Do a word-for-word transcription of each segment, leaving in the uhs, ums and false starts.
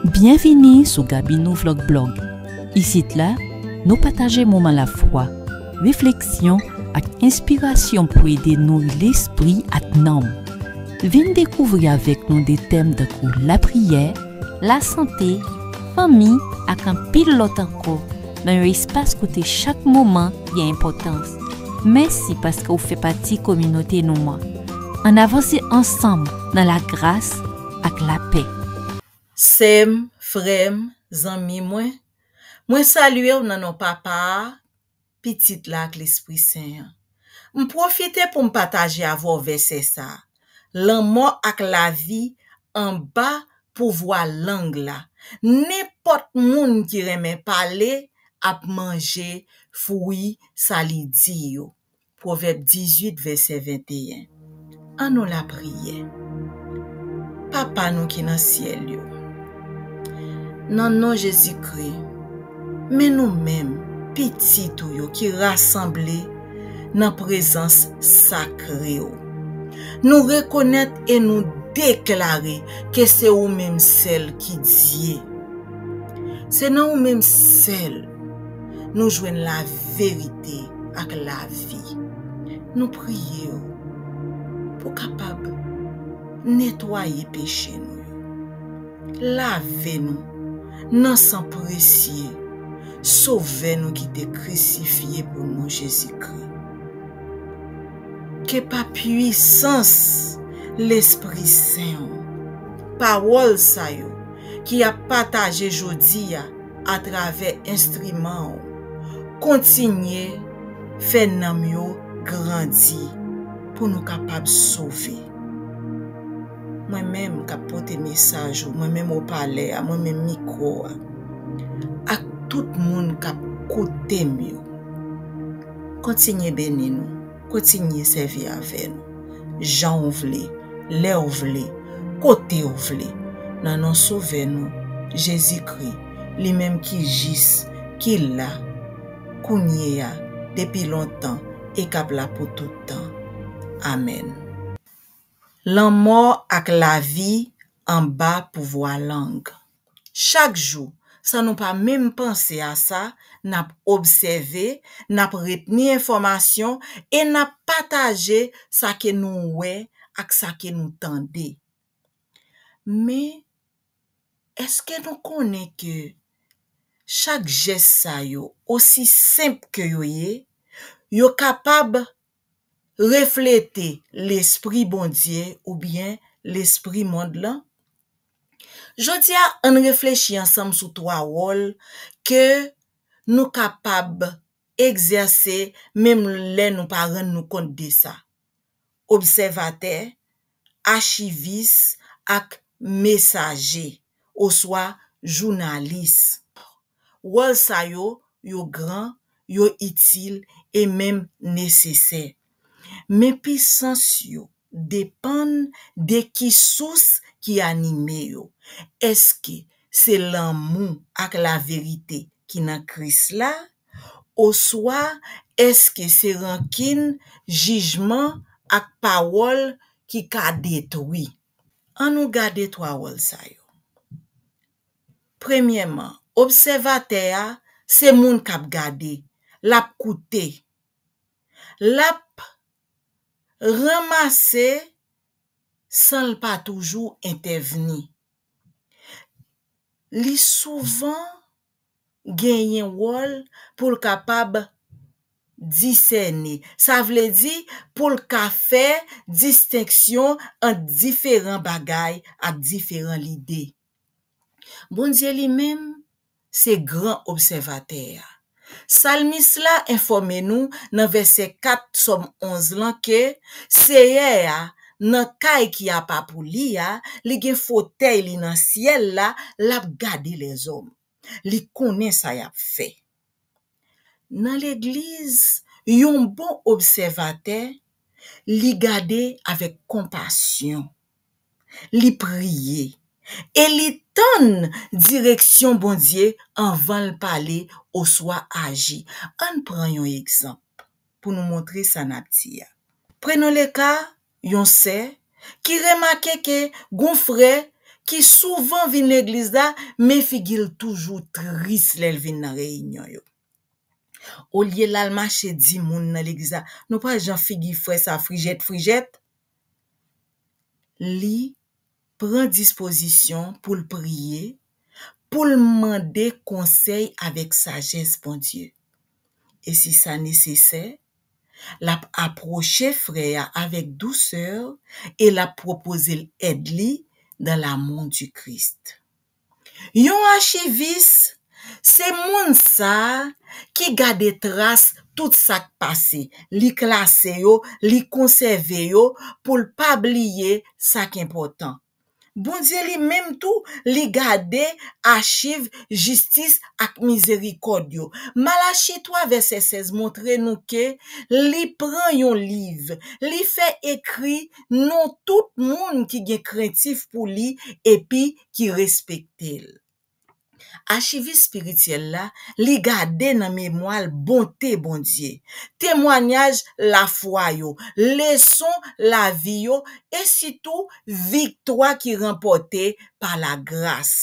Byenvini sou Gaby Nou Vlog Blog. Isit la, nou pataje moman lafwa, refleksyon ak enspirasyon pou ede nouri lespri ak nanm. Vin dekouvri avèk nou de tèm tankou lapriyè, lasante, fanmi ak anpil lòt ankò nan yon espas kote chak moman gen enpòtans. Mèsi paske w fè pati kominote nou an. Ann avanse ansanm nan lagras ak lapè. Sè m, frè m, zanmi mwen, mwen salye w nan non Papa a, Pitit la ak Lespri Sen an. M pwofite pou m pataje avè w vèsè sa a. Lanmò ak lavi anba pouvwa lang la. Nenpòt moun ki renmen pale ap manje fwi sa li di yo. Pwovèb dizuit, vèsè venteyen. Ann nou lapriyè. Papa nou ki nan syèl yo, nan non Jezikri, men nou menm, pitit ou yo ki rasanble nan prezans sakre w, nou rekonèt e nou deklare ke se ou menm sèl ki Dye. Se nan ou menm sèl nou jwenn laverite ak lavi. Nou priye w pou w kapab netwaye peche nou yo. Lave nou nan san presye Sovè nou ki te krisifye pou nou, Jezikri. Ke pa pwisans Lespri Sen w, pawòl sa yo ki ap pataje jodi a atravè enstriman w, kontinye fè nanm yo grandi pou nou kapab sove. Mwen menm k ap pote mesaj ou, mwen menm opalè a, mwen menm mikwo a, ak tout moun k ap koute m yo. Kontinye beni nou, kontinye sèvi avè nou, jan w vle, lè w vle, kote w vle, nan non Sovè nou, Jezikri, li menm ki jis, ki la, kounye a, depi lontan, e k ap la pou tout tan. Amèn. Lanmò ak lavi anba pouvwa lang. Chak jou, san nou pa menm panse a sa, n ap obsève, n ap retni enfòmasyon e n ap pataje sa ke nou wè ak sa ke nou tande. Men, èske nou konnen ke chak jès sa yo, osi senp ke yo ye, yo kapab reflete lespri Bondye oubyen lespri mond lan? Jodi a, ann reflechi ansanm sou twa wòl ke nou kapab egzèse menm lè nou pa rann nou kont de sa: obsèvatè, achivis ak mesaje, oswa jounalis. Wòl sa yo, yo gran, yo itil e menm nesesè. Men pisans yo depann de ki sous ki anime yo. Èske se lanmou ak laverite ki nan Kris la? Oswa èske se rankin, jijman ak pawòl ki ka detwi? Ann nou gade twa wòl sa yo. Premyèman, obsèvatè a se moun k ap gade, l ap koute, l ap ranmase san l pa toujou entèvni. Li souvan genyen wòl pou l kapab disène, sa vle di pou l ka fè distenksyon ant diferan bagay ak diferan lide. Bondye li menm se gran obsèvatè a. Salmis la enfòme nou nan vèsè kat Sòm onz lan ke Seyè a, nan kay ki apa pou li a, li gen fotèy li nan syèl la, l ap gade lèzòm. Li konnen sa y ap fè. Nan legliz, yon bon obsèvatè, li gade avèk konpasyon, li priye, e li tann direksyon Bondye anvan l pale oswa aji. Ann pran yon egzanp pou nou montre sa n ap di a. Prenons le ka yon sè ki remake ke gon frè ki souvan vin legliz la, men figi l toujou tris lè l vin nan reyinyon yo. Olye l al mache di moun nan legliz la, nou pa wè jan figi frè sa frijèt frijèt? Li pran dispozisyon pou l priye, pou l mande konsèy avèk sajès Bondye. E si sa nesesè, l ap apwoche frè a avèk dousè e l ap pwopoze l èd li dans l'amour du Christ. Yon achivis, se moun sa a ki gade tras tout sa k pase, li klase yo, li konsève yo pou l pa bliye sa k enpòtan. Bondye li menm tou, li gade achiv jistis ak mizerikòd yo. Malachi twa vèsè sèz montre nou ke li pran yon liv, li fè ekri non tout moun ki gen krentif pou li epi ki respekte l. Achiv espirityèl la, li gade nan memwa l bonte Bondye, temwayaj lafwa yo, leson lavi yo, e sitou viktwa ki ranpòte pa lagras.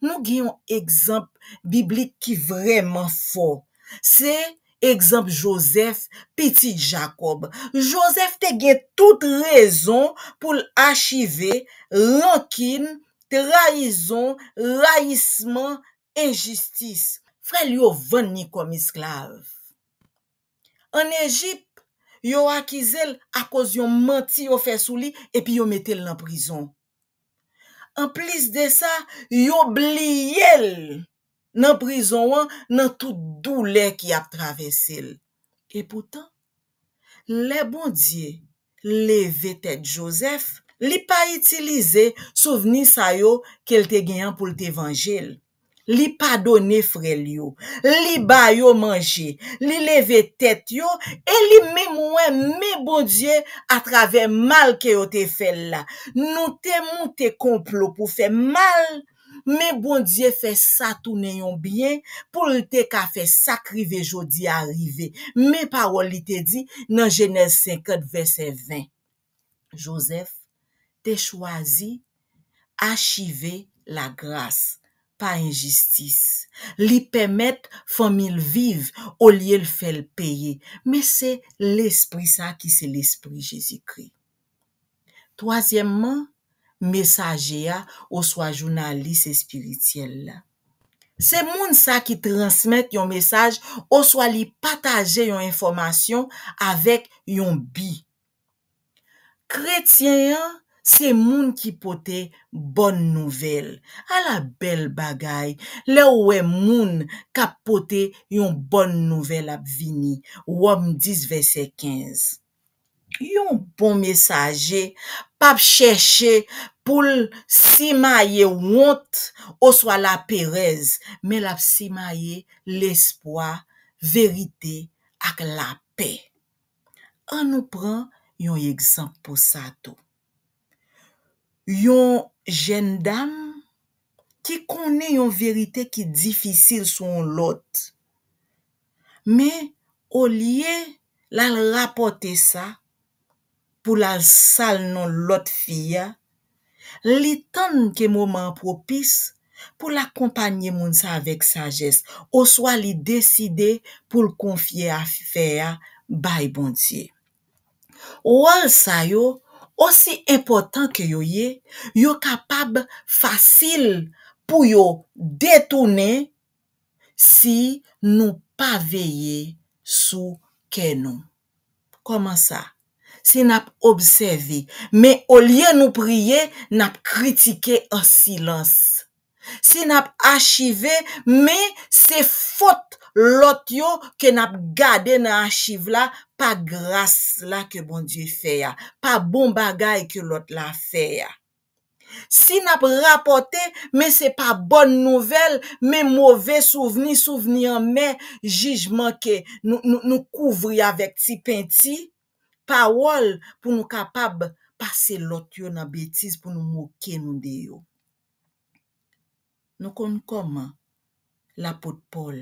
Nou gen yon egzanp biblik ki vrèman fò. Se egzanp Jozèf, pitit Jakòb. Jozèf te gen tout rezon pou l achive rankin, trayizon, rayisman, enjistis. Frè l yo vann li kòm esklav. Ann Ejip, yo akize l akoz yon manti yo fè sou li epi yo mete l nan prizon. Anplis de sa, yo bliye l nan prizon an, nan tout doulè ki ap travèse l. Epoutan, lè Bondye leve tèt Jozèf, li pa itilize souvni sa yo ke l te gen an pou l te vanje l. Li padone frè l yo, li ba yo manje, li leve tèt yo, e li menm wè men Bondye atravè mal ke yo te fè l la. Nou te moute konplo pou fè mal, men Bondye fè sa tounen yon byen pou l te ka fè sa k rive jodi a rive. Men pawòl li te di nan Jenèz senkant vèsè ven. Jozèf te chwazi achive lagras, pa enjistis. Li pèmèt fanmi l viv olye l fè l peye. Men se Lespri sa ki se Lespri Jezikri. Twazyèmman, mesaje a oswa jounalis espirityèl la. Se moun sa ki transmèt yon mesaj oswa li pataje yon enfòmasyon avèk yon bi. Kretyen an se moun ki pote bòn nouvèl. Ala bèl bagay lè w wè moun k ap pote yon bòn nouvèl ap vini. Wòm dis vèsè kenz. Yon bon mesaje p ap chèche pou l simaye wont oswa laperèz, men l ap simaye lespwa, verite ak lapè. Ann nou pran yon egzanp pou sa tou. Yon jèn dam ki konnen yon verite ki difisil sou yon lòt. Men, olye l al rapòte sa pou l al sal non lòt fi a, li tann ke moman an pwopis pou l akonpanye moun sa avèk sajès, oswa li deside pou l konfye afè a bay Bondye. Wòl sa yo, osi enpòtan ke yo ye, yo kapab fasil pou yo detounen si nou pa veye sou kè nou. Kòman sa? Si n ap obsève, men olye nou priye, n ap kritike an silans. Si n ap achive, men se fòt lòt yo ke n ap gade nan achiv la, pa gras la ke Bondye fè a, pa bon bagay ke lòt la fè a. Si n ap rapòte, men se pa bòn nouvèl, men move souvni, souvni anmè, jijman ke nou, nou, nou kouvri avèk ti penti, pawòl pou nou kapab pase lòt yo nan betiz, pou nou moke nou de yo. Nou konn kòman lapot Pòl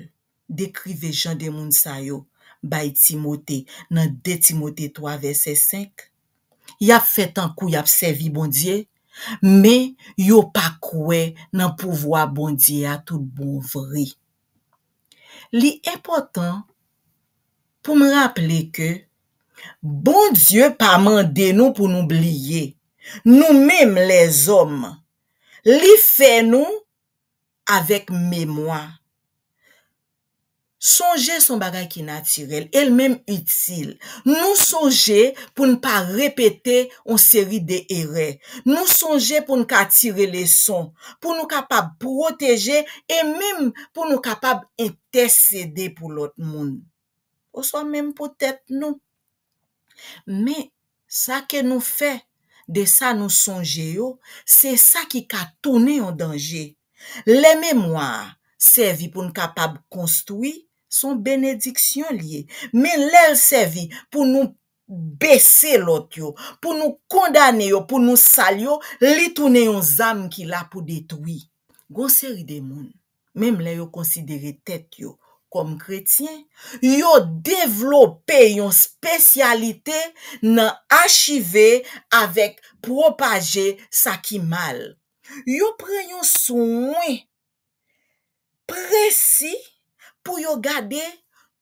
dekrive jan de moun sa yo bay Timote nan de Timote twa vèsè senk. Y ap fè tankou y ap sèvi Bondye, men yo pa kwè nan pouvwa Bondye a tout bon vre. Li enpòtan pou m raple ke Bondye pa mande nou pou nou bliye. Nou menm lèzòm, li fè nou avèk memwa. Sonje se yon bagay ki natirèl, e l menm itil. Nou sonje pou n pa repete yon seri de erè. Nou sonje pou n ka tire leson, pou nou kapab pwoteje e menm pou nou kapab entèsede pou lòt moun, oswa menm pou tèt nou. Men, sa ke nou fè de sa nou sonje yo, se sa ki ka tounen yon danje. Lè memwa a sèvi pou n kapab konstwi, se yon benediksyon li ye. Men lè l sèvi pou nou bese lòt yo, pou nou kondane yo, pou nou sal yo, li tounen yon zam ki la pou detwi. Gon seri de moun, menm lè yo konsidere tèt yo kòm kretyen, yo devlope yon espesyalite nan achive avèk pwopaje sa ki mal. Yo pran yon swen presi pou yo gade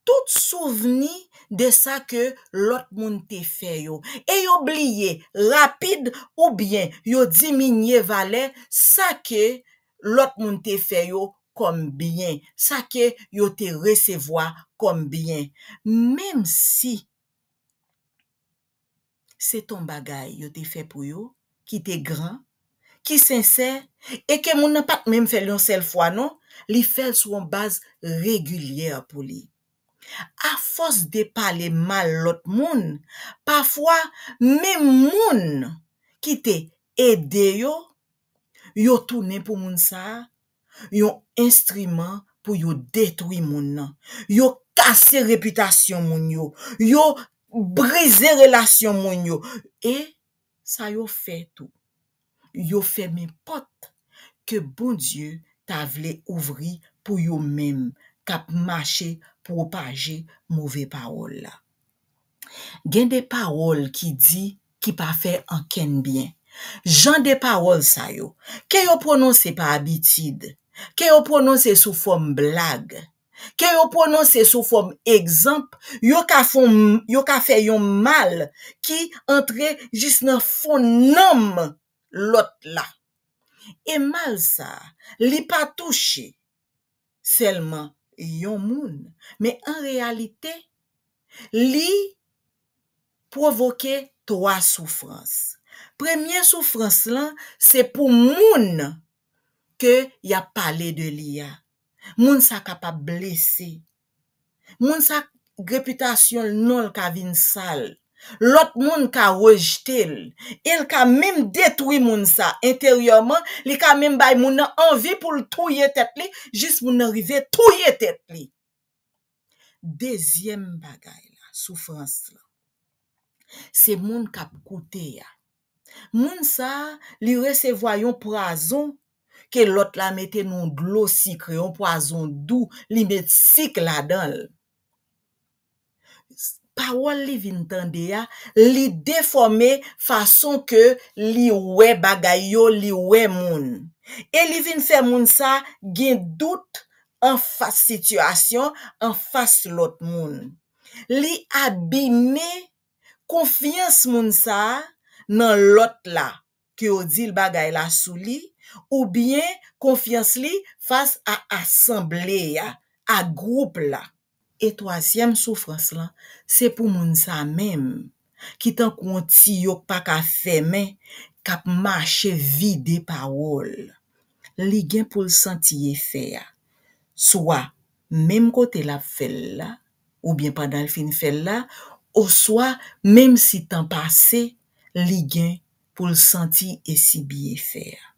tout souvni de sa ke lòt moun te fè yo. E yo bliye rapid oubyen yo diminye valè sa ke lòt moun te fè yo kòm byen, sa ke yo te resevwa kòm byen. Menm si se t on bagay yo te fè pou yo, ki te gran, ki sensè, e ke moun nan pa t menm fè l yon sèl fwa non, li fè l sou yon baz regilyè pou li. Afòs de pale mal lòt moun, pafwa menm moun ki te ede yo, yo tounen pou moun sa a yon enstriman pou yo detwi moun nan. Yo kase repitasyon moun yo. Yo brize relasyon moun yo. E sa yo fè tou. Yo fèmen pòt ke Bondye ta vle ouvri pou yo menm k ap mache pwopaje move pawòl la. Gen de pawòl ki di ki pa fè ankenn byen. Jan de pawòl sa yo, ke yo pwononse pa abitid, ke yo pwononse sou fòm blag, ke yo pwononse sou fòm egzanp, yo ka fè yon, yo ka fè yon mal ki antre jis nan fon nanm lòt la. E mal sa a, li pa touche sèlman yon moun, men an reyalite, li pwovoke twa soufrans. Premye soufrans lan, se pou moun ke y ap pale de li a. Moun sa kapab blese. Moun sa, repitasyon l, non l ka vin sal. Lòt moun ka rejte l. E l ka menm detwi moun sa enteryèman. Li ka menm bay moun nan anvi pou l touye tèt li, jis moun nan rive touye tèt li. Dezyèm bagay la, soufrans lan, se moun k ap koute a. Moun sa a, li resevwa yon pwazon ke lòt la mete nan yon dlo sikre, yon pwazon dou, li met sik ladan l. Pawòl li vin tande a, li defòme fason ke li wè bagay yo, li wè moun. E li vin fè moun sa gen dout anfas sitiyasyon, anfas lòt moun. Li abime konfyans moun sa a nan lòt la, ke yo di l bagay la sou li, oubyen konfyans li fas a asanble a, a gwoup la. E twazyèm soufrans lan, se pou moun sa menm, ki tankou yon tiyo k pa ka fèmen, k ap mache vide pawòl. Li gen pou l santi efè a, swa menm kote l ap fè l la, oubyen pandan l fin fè l la, oswa menm si tan pase, li gen pou l santi e sibi efè a.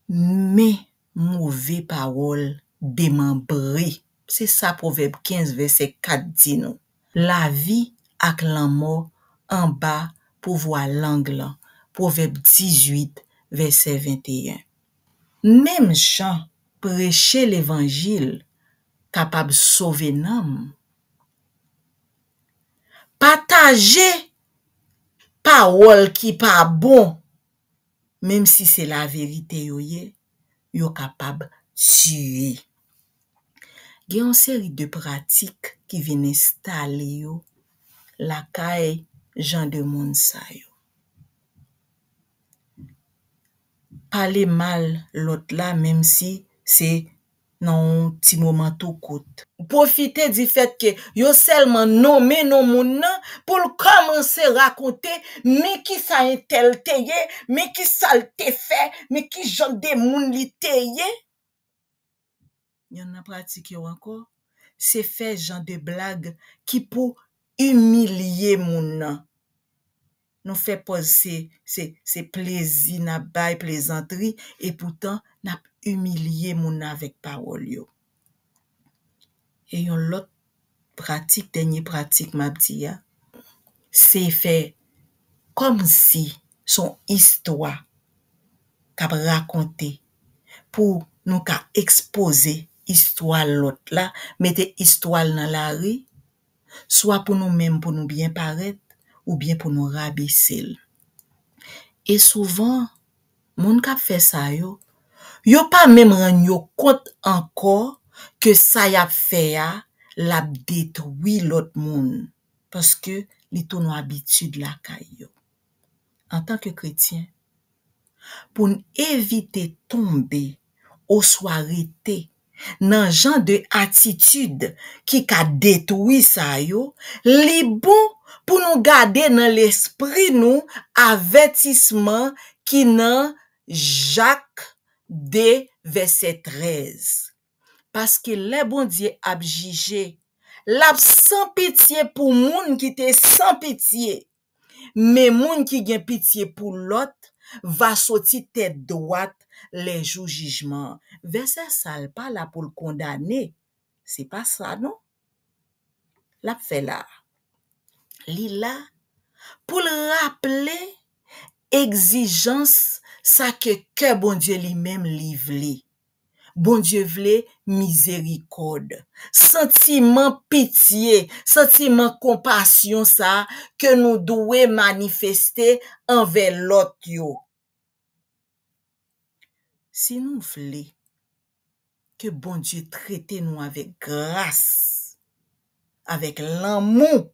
Men move pawòl demanbre. Se sa Pwovèb kenz vèsè kat di nou. Lavi ak lanmò anba pouvwa lang lan. Pwovèb dizuit vèsè venteyen. Menm jan preche levanjil kapab sove nanm, pataje pawòl ki pa bon menm si se laverite yo ye, yo kapab tiye. Gen yon seri de pratik ki vin enstale yo lakay jan de moun sa yo. Pale mal lòt la, menm si se nan yon ti moman tou kout. Pwofite di fèt ke yo sèlman nonmen non moun nan pou l kòmanse rakonte men kisa entèl te ye, men kisa l te fè, men ki jan de moun li te ye. Yonn nan pratik yo ankò, se fè jan de blag ki pou imilye moun nan. Nou fè pòz se, se, se plezi n ap bay, plezantri, epoutan n ap imilye moun nan avèk pawòl yo. E yon lòt pratik, dènye pratik m ap di a, se fè kòmsi se yon istwa k ap rakonte pou nou ka ekspoze istwa lòt la, mete istwa l nan lari, swa pou nou menm pou nou byen parèt, oubyen pou nou rabese l. E souvan, moun k ap fè sa yo, yo pa menm rann yo kont ankò ke sa y ap fè a, l ap detwi lòt moun, paske li tounen yon abitid lakay yo. Antanke kretyen, pou n evite tonbe oswa rete nan jan de atitid ki ka detwi sa yo, li bon pou nou gade nan lespri nou avètisman ki nan Jak de, vèsè trèz. Paske lè Bondye ap jije, l ap san pitye pou moun ki te san pitye, men moun ki gen pitye pou lòt va soti tèt dwat lè jou jijman an. Vèsè sa a pa la pou l kondane, se pa sa non. L ap fè la a. Li la pou l raple egzijans sa ke kè Bondye li menm li vle. Bondye vle mizerikòd, santiman pitye, santiman konpasyon sa a ke nou dwe manifeste anvè lòt yo. Si nou vle ke Bondye trete nou avèk gras, avèk lanmou,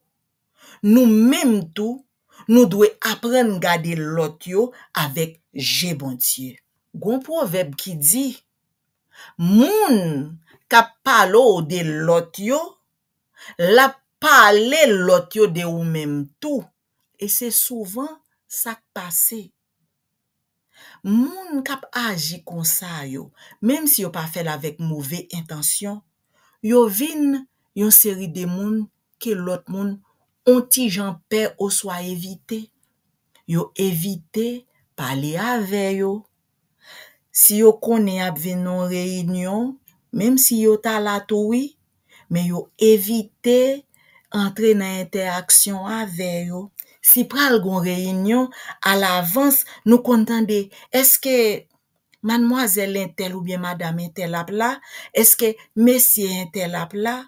nou menm tou, nou dwe aprann gade lòt yo avèk je Bondye. Gon pwovèb ki di, moun k ap pale w de lòt yo, l ap pale lòt yo de ou menm tou. E se souvan sa k pase. Moun k ap aji konsa yo, menm si yo pa fè l avèk move entansyon, yo vin yon seri de moun ke lòt moun on ti jan pè oswa evite. Yo evite pale avè yo. Si yo konnen y ap vin nan yon reyinyon, menm si yo ta la tou wi, men yo evite antre nan entèaksyon avè yo. Si pral gon reyinyon, alavans, nou konn tande, èske madmwazèl entèl oubyen madanm entèl ap la? Èske mesye entèl ap la?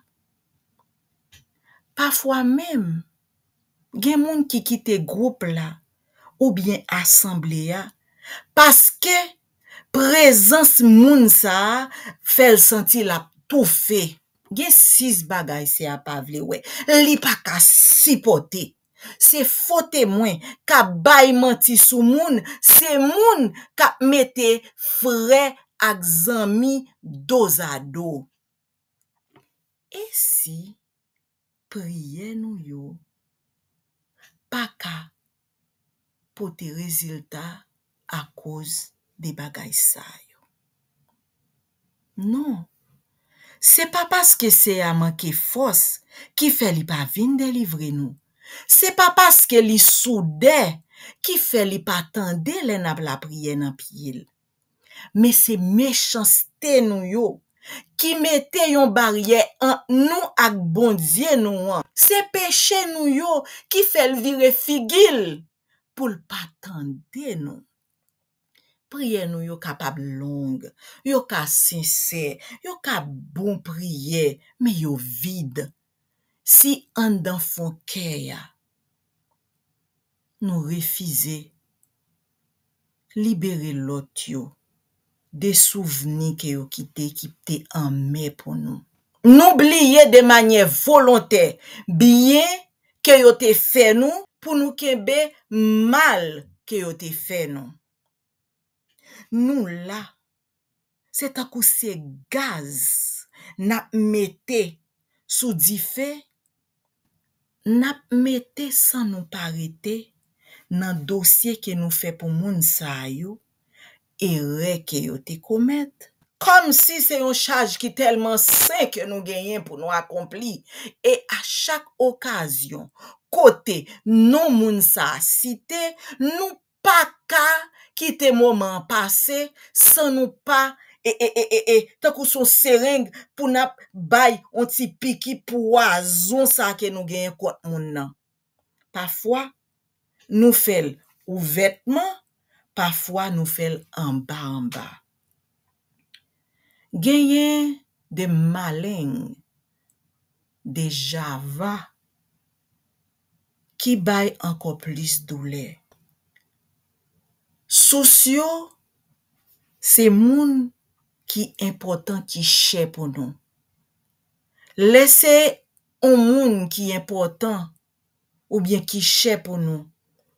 Pafwa menm, gen moun ki kite gwoup la oubyen asanble a paske prezans moun sa a fè l santi l ap toufe. Gen sis bagay sè a pa vle wè, li pa ka sipòte. Se fo temwen k ap bay manti sou moun, se moun k ap mete frè ak zanmi dozado. E si priyè nou yo pa ka pote rezilta akoz de bagay sa yo? Non. Se pa paske Seyè a manke fòs ki fè li pa vin delivre nou. Se pa paske li soudè ki fè li pa tande lè n ap lapriyè nan pye l. Men se mechanste nou yo ki mete yon baryè ant nou ak Bondye nou an. Se peche nou yo ki fè l vire figi l pou l pa tande nou. Priyè nou yo kapab long, yo ka sensè, yo ka bon priyè, men yo vid. Si anndan fon kè a, nou refize libere lòt yo de souvni ke yo kite ki te anmè pou nou. Nou bliye de manyè volontè byen ke yo te fè nou pou nou kenbe mal ke yo te fè nou. Nou la, se tankou se gaz n ap mete sou dife, n ap mete san nou pa rete nan dosye ke nou fè pou moun sa yo, erè ke yo te komèt. Kòmsi se yon chaj ki tèlman sen ke nou genyen pou nou akonpli, e a chak okazyon, kote non moun sa a site, nou pa ka kite moman an pase san nou pa, e, e, e, e, e, tankou se yon sereng pou n ap bay yon ti piki pwazon sa ke nou genyen kont moun nan. Pafwa, nou fè l ouvètman, pafwa, nou fè l anba anba. Genyen de maleng, de java ki bay ankò plis doulè. Sous yo, se moun ki enpòtan, ki chè pou nou. Lè se yon moun ki enpòtan oubyen ki chè pou nou,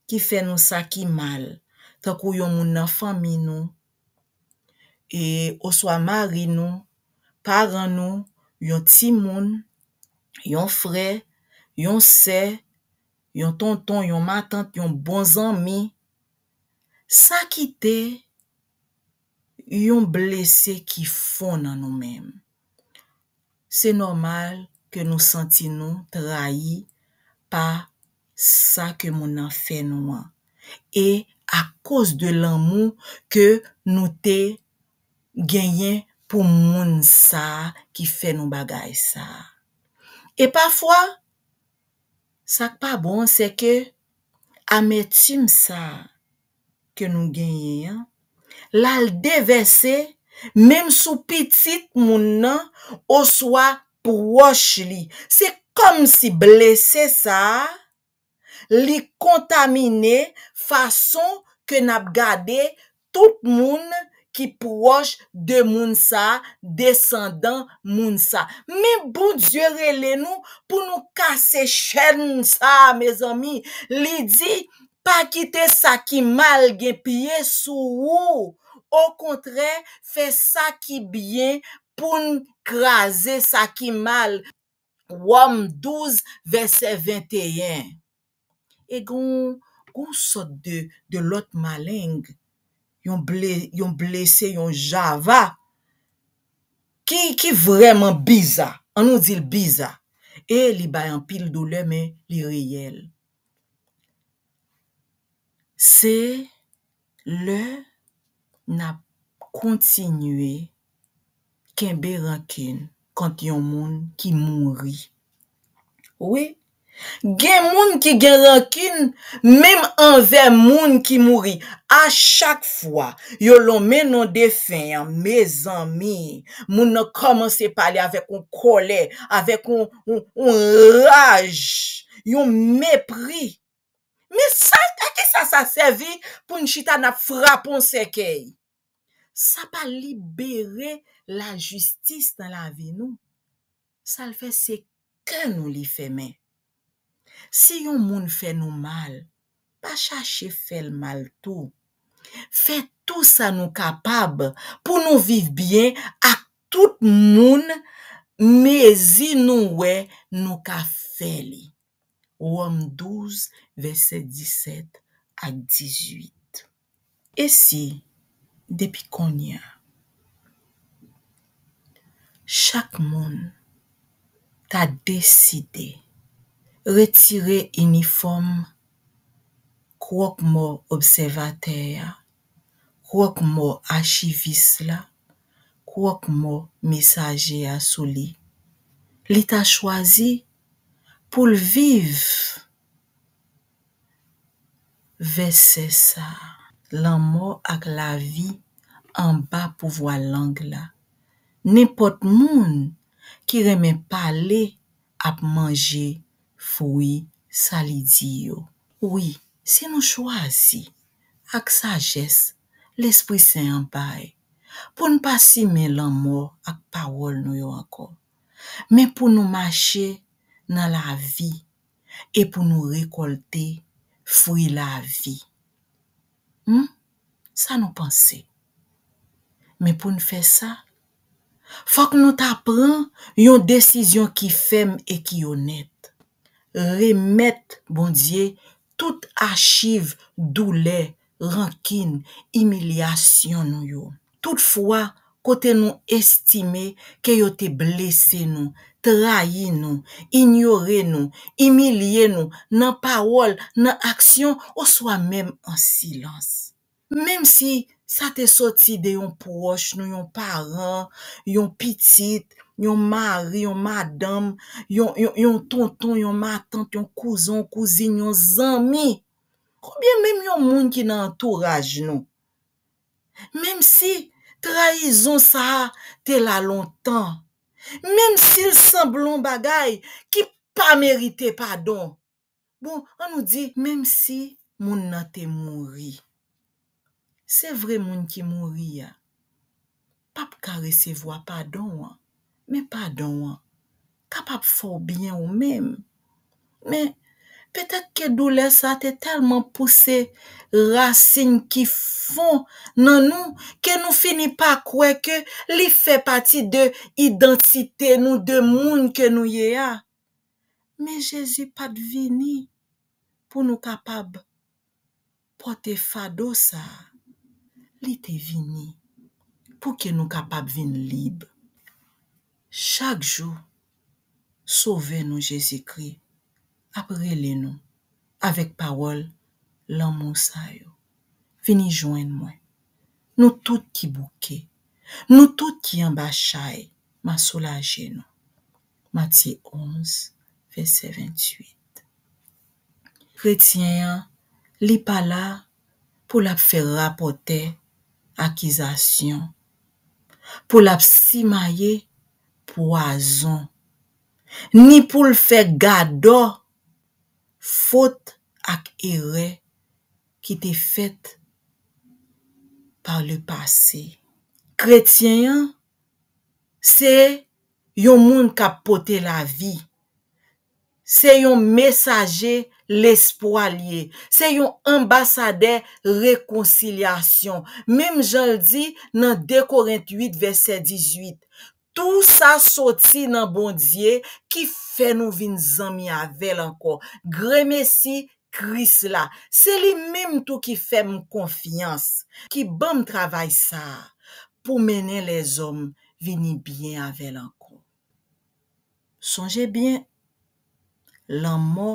ki fè nou sa ki mal, tankou yon moun nan fanmi nou, e, oswa mari nou, paran nou, yon timoun, yon frè, yon sè, yon tonton, yon matant, yon bon zanmi, sa kite yon blese ki fon nan nou menm. Se nòmal ke nou santi nou trayi pa sa ke moun nan fè nou an. E akoz de lanmou ke nou te genyen pou moun sa a ki fè nou bagay sa a. E pafwa, sa k pa bon an, se ke amètim sa a ke nou genyen an, l al devèse menm sou pitit moun nan oswa pwòch li. Se kòmsi blese sa a, li kontamine fason ke n ap gade tout moun ki pwòch de moun sa, desandan moun sa. Men Bondye rele nou pou nou kase chèn sa, mezanmi. Li di, pa kite sa ki mal gen pye sou ou. Okontrè, fè sa ki byen pou n kraze sa ki mal. Wòm douz, vèsè venteyen. E gon, gon sòt de, de lòt maleng, yon ble, yon blese, yon java, ki, ki vrèman biza. An nou di l biza. E li bay anpil doulè, men li reyèl. Se lè n ap kontinye kenbe rankin kont yon moun ki mouri. Wi, gen moun ki gen rankin menm anvè moun ki mouri. A chak fwa yo lonmen non defen an, mezanmi, moun nan kòmanse pale avèk yon kòlè, avèk yon, yon, yon raj, yon mepri. Men sa, a ki sa sa sèvi pou n chita n ap frape yon sèkèy? Sa pa libere lajistis nan lavi nou. Sa l fè, se kè nou li fèmen. Si yon moun fè nou mal, pa chache fè l mal tou. Fè tou sa nou kapab pou nou viv byen ak tout moun mezi nou wè nou ka fè li. Wòm douz, vèsè disèt ak dizuit. E si, depi kounye a, chak moun ta deside retire inifòm kwòkmò obsèvatè a, kwòkmò achivis la, kwòkmò mesaje a sou li, li ta chwazi pou l viv vèsè sa a, lanmò ak lavi anba pouvwa lang la. Nenpòt moun ki renmen pale ap manje fwi sa li di yo. Wi, si nou chwazi ak sajès Lespri Sen an bay pou n pa simen lanmò ak pawòl nou yo ankò, men pou nou mache nan lavi e pou nou rekòlte fwi lavi. Hmm? Sa nou panse? Men pou n fè sa, fòk nou ta pran yon desizyon ki fèm e ki onèt. Remèt Bondye tout achiv doulè, rankin, imilyasyon nou yo. Tout fwa kote nou estime ke yo te blese nou, trayi nou, inyore nou, imilye nou nan pawòl, nan aksyon, oswa menm an silans. Menm si sa te soti de yon pwòch nou, yon paran, yon pitit, yon mari, yon madanm, yon, yon, yon tonton, yon matant, yon kouzen, yon kouzin, yon zanmi, oubyen menm yon moun ki nan antouraj nou. Menm si trayizon sa a te la lontan, menm si l sanble yon bagay ki pa merite padon, bon, ann nou di, menm si moun nan te mouri, se vre moun ki mouri a p ap ka resevwa padon an, men padon an kapab fè w byen ou menm. Men, petèt ke doulè sa te tèlman pouse rasin ki fon nan nou ke nou fini pa kwè ke li fè pati de idantite nou, de moun ke nou ye a. Men Jezi pa t vini pou nou kapab pòte fado sa a. Li te vini pou ke nou kapab vin lib. Chak jou, Sovè nou Jezikri ap rele nou avèk pawòl lanmou sa yo. Vini jwenn mwen. Nou tout ki bouke, nou tout ki anba chay, m a soulaje nou. Matye onz, vèsè venntuit. Kretyen an, li pa la pou l ap fè rapòtè akizasyon, pou l ap simaye pwazon, ni pou l fè gadò fot ak erè ki te fèt pa le pase. Kretyen an, se yon moun k ap pote lavi. Se yon mesaje lespwa l ye. Se yon anbasadè rekonsilyasyon. Menm jan l di nan de Korent uit, vèsè dizuit, tou sa soti nan Bondye ki fè nou vin zanmi avè l ankò. Gremesi Kris la, se li menm tou ki fè m konfyans, ki ban m travay sa a pou mennen lèzòm vini byen avè l ankò. Sonje byen, lanmò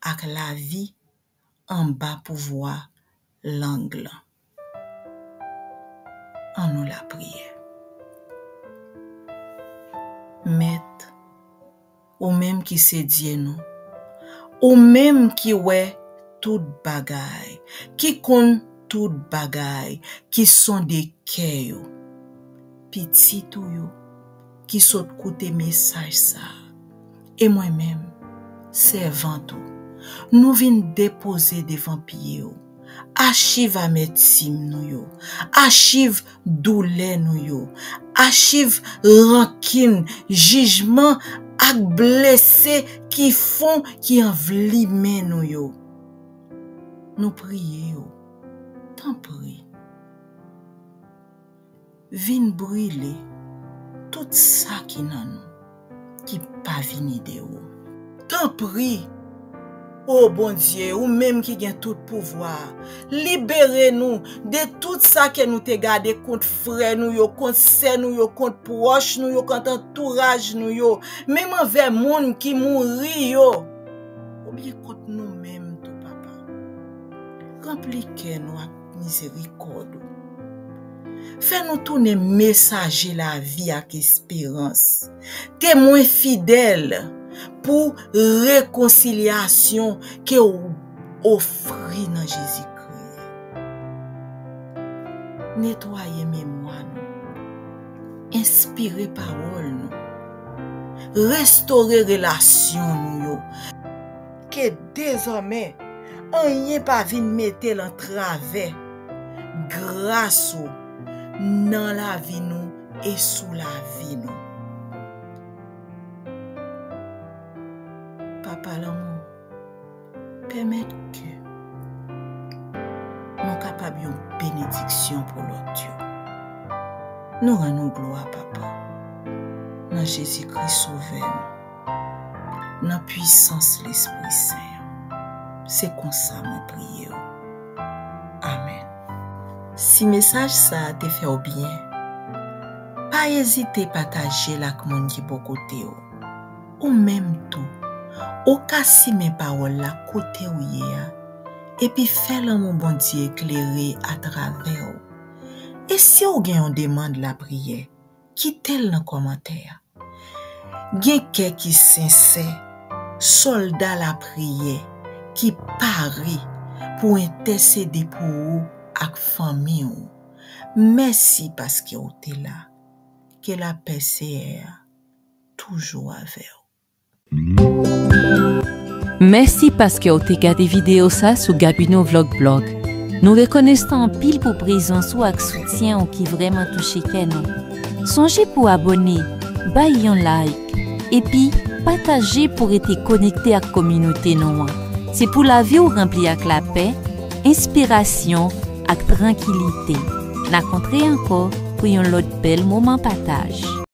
ak lavi anba pouvwa lang lan. Annou lapriyè. Mèt, ou menm ki se Dye nou, ou menm ki wè tout bagay, ki konn tout bagay, ki sonde kè yo, pitit ou yo ki sot koute mesaj sa a, e mwen menm, sèvant ou, nou vin depoze devan pye w achiv amètim nou yo, achiv doulè nou yo, achiv rankin, jijman ak blese ki fon ki anvlimen nou yo. Nou priye w, tanpri, vin brile tout sa ki nan nou ki pa vini de ou. Tanpri, o Bondye, ou menm ki gen tout pouvwa, libere nou de tout sa ke nou te gade kont frè nou yo, kont sè nou yo, kont pwòch nou yo, kont antouraj nou yo, menm anvè moun ki mouri yo, oubyen kont nou menm tou, Papa. Ranpli kè nou ak mizerikòd ou. Fè nou tounen mesaje lavi ak esperans, temwen fidèl pou rekonsilyasyon ke w ofri nan Jezikri. Netwaye memwa nou, enspire pawòl nou, restore relasyon nou yo. Ke dezòmè, anyen pa vin mete l antravè gras ou nan lavi nou e sou lavi nou. Papa lanmou, pèmèt ke nou kapab yon benediksyon pou lòt yo. Nou rann ou glwa, Papa, nan Jezikri Sovè nou, nan pwisans Lespri Sen an. Se konsa mwen priye w. Amèn. Si mesaj sa a te fè w byen, pa ezite pataje l ak moun ki bò kote w. Ou menm tou, ou ka simen pawòl la kote w ye a, epi fè lanmou Bondye eklere atravè w. E si w gen yon demann lapriyè, kite l nan kòmantè a. Gen kè ki sensè, sòlda lapriyè ki pare pou entèsede pou ou ak fanmi w. Mèsi paske w te la. Ke lapè Seyè a toujou avè w. Mèsi paske w te gade videyo sa sou Gabino Vlog Blog. Nou rekonesan anpil pou prezans ou ak soutyen ou ki vrèman touche kè nou. Sonje pou abòne, bay yon like, epi pataje pou rete konekte ak kominote nou an. Se pou lavi w ranpli ak lapè, enspirasyon ak trankilite. N a kontre ankò pou yon lòt bèl moman pataj.